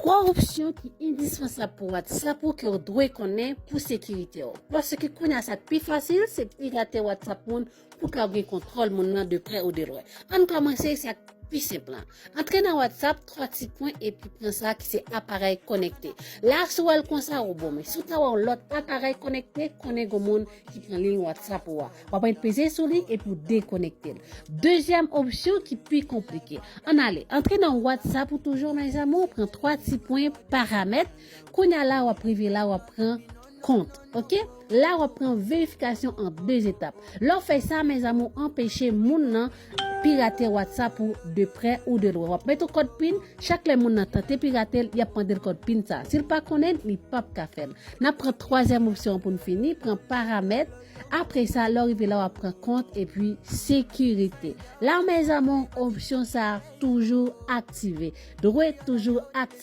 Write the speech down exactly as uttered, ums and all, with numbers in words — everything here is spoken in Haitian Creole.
Twa opsyon ki endispansab pou WhatsApp ou ke w dwe konnen pou sekirite w. Paske kounye a sa k pi fasil, se pirate WhatsApp moun pou ka gen kontwòl moun nan de prè ou de lwen. Ann kòmanse sa k pi senp lan. Antre nan WhatsApp, twa ti pwen epi pran sa ki se aparèy konekte. La si w wè l konsa ou bon, men si w ta wè yon lòt aparèy konekte, konnen gen moun ki pran liy WhatsApp ou a. W ap peze sou li epi w dekonekte l. Dezyèm opsyon ki pi konplike. Ann ale, antre nan WhatsApp ou toujou, mes amours, pran twa ti pwen paramèt. Kounye a la, w ap rive la, w ap pran kont, ok? La, w ap pran verifikasyon an de etap. Lè w fè sa, mes amours, anpeche moun nan pirate WhatsApp ou de prè ou de lwen. W ap mete yon kòd pin, chak lè moun nan tante pirate l, y ap mande l kòd pin sa. Si l pa konnen l, li p ap ka fè l. N ap pran twazyèm opsyon pou n fini, pran paramèt. Apre sa, lè w rive la, w ap pran kont epi sekirite. La, mes amours, opsyon sa a toujou aktive. Dwe toujou aktive.